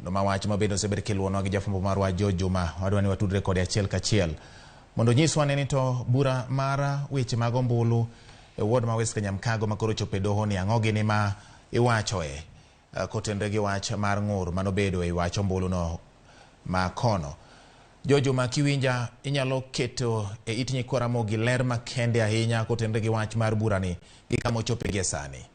Kendo ma wach ma bende osebed kiluonwa gi jafwambo marwa George Juma. Wadwa ni watudre kode achiel kachiel mondo onyiswa ane ni to bura mar weche mag ombulu e ward ma West Kanyamkago ma koro ochopo e doho ni ang'o gini ma iwachoe kotenre gi wach mar ng'ur manobedo e wach ombuluno ma kono. George Juma, kiwinja inyalo keto e it nyikwa Ramogi ler makende ahinya kotenre gi wach mar burani gi kama ochope gie sani.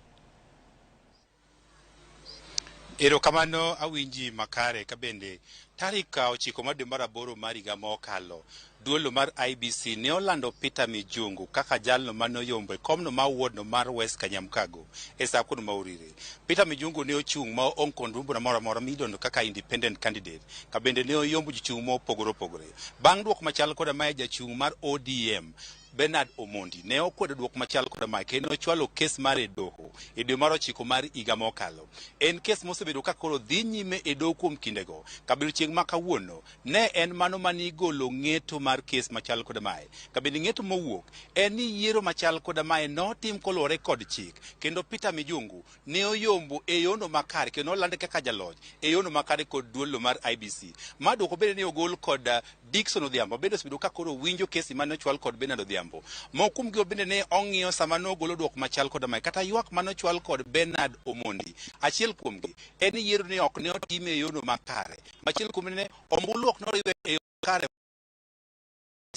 Erokamano awinji makare ka bende tarik 9 mar dwe mar aboro mar higa mokalo duolo mar IBC ne olando Peter Mijungu kaka jalno mane oyombo e komno mar wardno mar West Kanyamkago e saa kono ma orire. Peter Mijungu ne ochung' ma onge kod bura moro amora midendo kaka independent candidate ka bende ne oyombo jochung' mopogore opogore. Bang' duoko machal koda mae jachung' mar ODM Bernard Omondi ne okwedo duoko machal koda mae kendo ochwalo kes mare e doho e dwe mar 9 mar higa mokalo. En kes mosebedo ka koro dhi nyime e doho kuom kindego. Kabiro chieng' ma kawuono ne en mano mane igolo ng'eto mar kes machal koda mae. Kabende ng'eto mowuok en ni yiero machal koda mae notim koluwore kod chik kendo Peter Mijungu ne oyombo e yono makare kendo nolande kaka jaloch e yono makare kod duolo mar IBC. Ma duoko bende ne ogol kod Dickson Odhiambo bende osebedo ka koro winjo kesi mane ochwal kod Bernard Odhiambo. Moko kuom gigo bende ne ong'iyo sama ne ogolo duoko machal koda mae kata ywak mane ochwal kod Bernard Omondi. Achiel kuomgi en ni yiero ni ok ne otime e yono makare. Machielo kuom ne ombulu ok noriwe e yo makare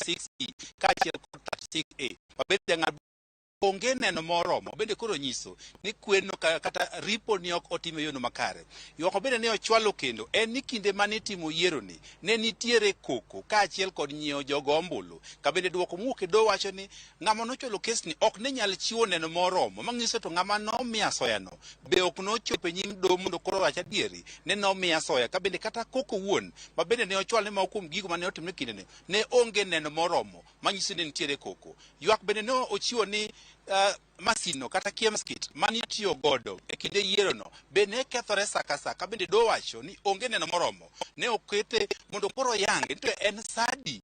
6E kaachiel kod 36A. Mabende jang'ad onge neno moromo bende koro nyiso ni kweno kata ripo ni ok otim e yono makare. Ywak bende ne ochwalo kendo en ni kinde mane itimo yiero ni ne nitiere koko kaachiel kod nyiewo jogo ombulu. Ka bende duoko mowuok e doho wacho ni ng'ama nochwalo kesni ok ne nyal chiwo neno moromo manyiso to ng'ama nomiyo asoya no be ok nochopo e nyim doho mondo koro owach adieri ne nomiyo asoya. Ka bende kata koko wuon ma bende ne ochwal ne moko kuom gigo mane otimore kindene ne onge neno moromo manyiso ni nitiere koko. Ywak bende ne ochiwo ni masinno kata KIEMS kit mane itiyo godo e kinde yiero no be ne kethore sa ka sa ka bende doho wacho ni onge neno moromo ne okete mondo koro oyange ni to en sadi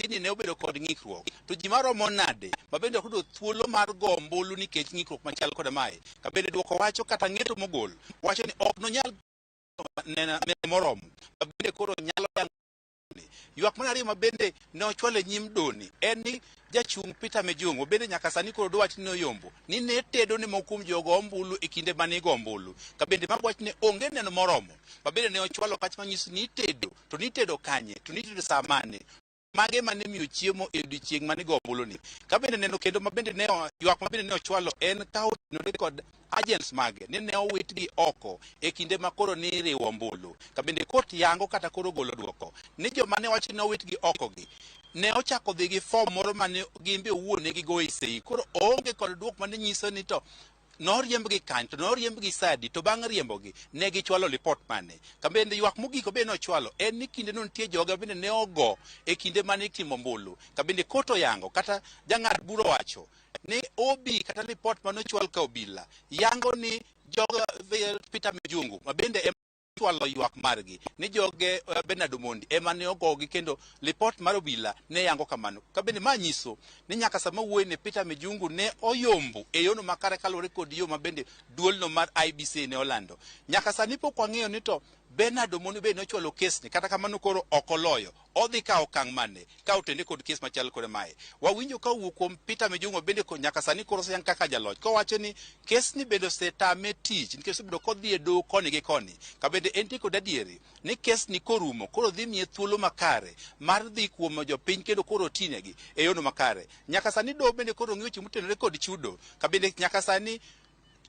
ni ne obedo kod ng'ikruok to ji maromo nade ma bende ok oyudo thuolo mar go ombulu nikech ng'ikruok machal koda mae. Ka bende duoko wacho kata ng'eto mogol wacho ni ok nonyal neno moromo ma bende koro nyalo yango. Ywak mar ariyo ma bende ne ochwalo e nyim doni en ni jachung' Peter Mijungu bende nyaka sani koro dwach ni oyombo ni ne tedo ne moko kuom jogo ombulu e kinde mane igo ombulu. Ka bende mago wach ne onge neno moromo ma bende ne ochwalo kach manyiso ni itedo to nitedo kanye to nitedo saa mane mage mane miyo chiemo e odiochieng' mane igo ombulu ni. Ka bende neno kendo ma bende ne ywak ma bende ne ochwalo en ka otenore kod agents mage ni ne owitgi oko e kinde ma koro ni riwo ombulu. Ka bende kot yango kata koro golo duoko ni joma ne wacho ni owitgi oko gi ne ochako dhi gi form moro mane gimbe owuon ne gigoye sei. Koro oonge kod duoko mane nyiso ni to noriembgi kanye to noriembgi sadi to bang' riembogi ne gichwalo lipot mane. Ka bende ywak mogik bende nochwalo en ni kinde no nitie joge bende ne ogo e kinde mane itimo ombulu. Ka bende kot oyango kata jang'ad bura owacho ni OB kata lipot mane ochwal ka obila yango ni jogo Peter Mijungu ma bende ema chwalo ywak margi ni joge Bernard Omondi ema ne ogogi kendo lipot mar obila ne yango kamano. Ka bende ma nyiso ni nyaka sama wuoyi ni Peter Mijungu ne oyombo e yono makare kaluwore kod yo ma bende duolno mar IBC ne olando. Nyaka sani pok wang'eyo ni to Bernard Omondi bende nochwalo kesni kata kamano koro ok oloyo. Odhi kawo okang' mane ka otende kod kes machal kod mae. Wawinjo ka owuok kuom Peter Mijungu bende nyaka sani koro oseyang kaka jaloch kowacho ni kesni bende osetame tich nikech osebedo kodhi e doho koni gi koni. Ka bende entie kod adieri ni kesni korumo koro dhi miye thuolo makare mar dhi kuom jopiny kendo koro otinegi e yono makare. Nyaka sani doho bende koro ng'iyo weche motenore kod chudo. Ka bende nyaka sani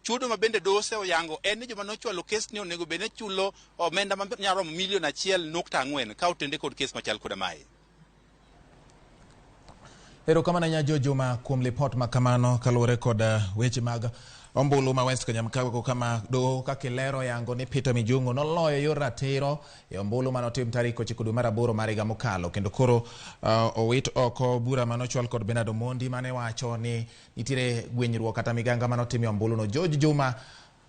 chudo ma bende doho oseyango en ni joma nochwalo kes ni onego bed ni chulo omenda ma nyalo romo milion 1.4 ka otende kod kes machal koda mae. Erokamano ahinya Jo Juma kuom lipot ma kamano kaluwore kod weche mag ombulu ma West Kanyamkago kama doho kaka ilero yango ni Peter Mijungu noloyo yor ratiro e ombulu manotim tarik 9 dwe mar aboro mar higa mokalo kendo koro owit oko bura manochwal kod Bernard Omondi mane wacho ni nitiere gwenyruok kata miganga manotim e ombuluno. George Juma,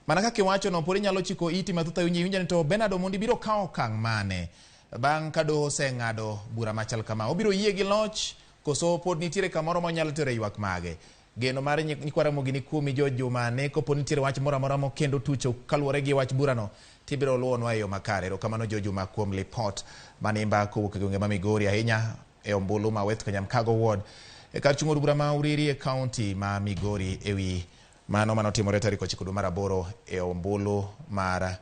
mana kaka iwachono pod inyalo chiko iti mathoth ahinya iwinjo ni to Bernard Omondi biro kawo okang' mane bang' ka doho oseng'ado bura machal kama? Obiro yie gi loch koso pod nitiere kamoro ma onyalo tere ywak mage? Geno mar nyikwa Ramogi ni kuomi George Juma ne kopo nitiere wach moro amora mokendo tucho kaluwore gi wach burano tibiro luwonwa e yo makare. Erokamano George Juma kuom lipot manimba kowuok e gwenge ma Migori ahinya e ombulu ma West Kanyamkago Ward e kar chung' od bura ma Uriri e kaunti ma Migori ewi mano manotimore tarik 9 dwe mar 8 e ombulu mar